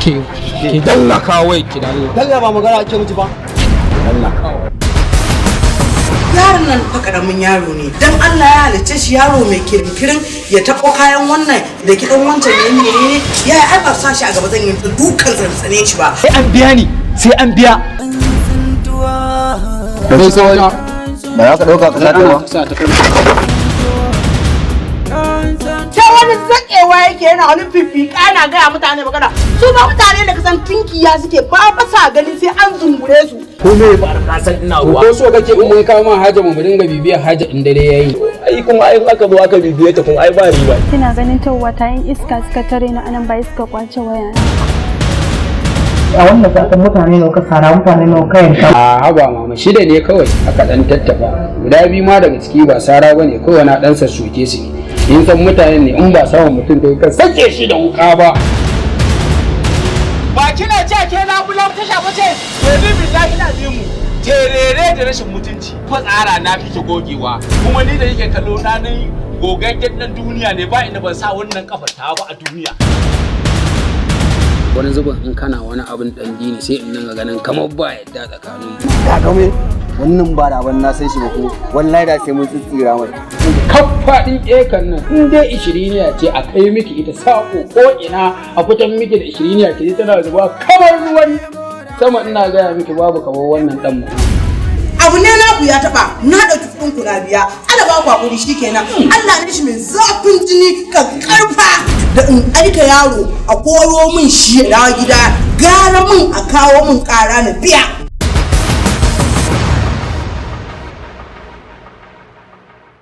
Ke dalla kawai, ki dalla. Dalla, ba magana ake miji ba. Dalla kawai. Yaron nan fa karamin yaro ne, dan Allah ya halicce shi yaro mai kirkirin ya taɓo kayan wannan da kiɗan wancan ne. Menene ya yi? Ai ba sa shi a gaba zan yi dukan zantsane shi ba. Sai an biya ni, sai an biya. Kai sai Ba za ka ɗauka ka sata ba. Sa ta kai. Sai wani zakewa yake, yana wani fifika, na gaya mutane magana. Su ba mutane da kasan tinkiya suke ba, ba sa gani sai an zungure su. Ko me ba ka san ina ruwa? Ko so kake in mun kawo ma haja mu dinga bibiyar haja in dare yayi? Ai kuma ai aka zo aka bibiye ta kuma ai ba riba. Kina ganin tawa ta yin iska suka tare ni anan bai suka kwace waya. A wannan satin mutane nawa ka sara, mutane nawa ka yanka? A haba mama, shida ne kawai aka dan tattaba. Guda biyu ma daga ciki ba sara bane, kawai na dan sassoke su ne. In san mutanen ne, in ba samun mutum da ka sake shi da wuka ba. Ba kina ce ke na bulan tasha ba ce? To ni billahi ina ji mu terere da rashin mutunci fa tsara na fi ki gogewa. Kuma ni da yake kallo na, ni gogaggen dan duniya ne, ba inda ban sa wannan kafar ta ba a duniya. Wani zubin in kana wani abin dan dini, sai in dinga ganin kamar ba yadda tsakanin mu. Ka ga me? Wannan ba da ban na san shi ba ko. Wallahi da sai mun tsitsira mai. Kaf faɗin ekan nan, in dai ishiriniya ce, a kai miki ita sako ko ina, a fitan miki da ishiriniya ki ji tana zuba kamar ruwan sama. Ina gaya miki, babu kamar wannan dan mu. Abu ne naku ya taba, na ɗauki kuɗin ku na biya. Allah ba ku hakuri, shikenan. Allah ne shi mai zafin jini ka karfa da in aika yaro a koro min shi ya dawo gida, gara min a kawo min ƙara na biya.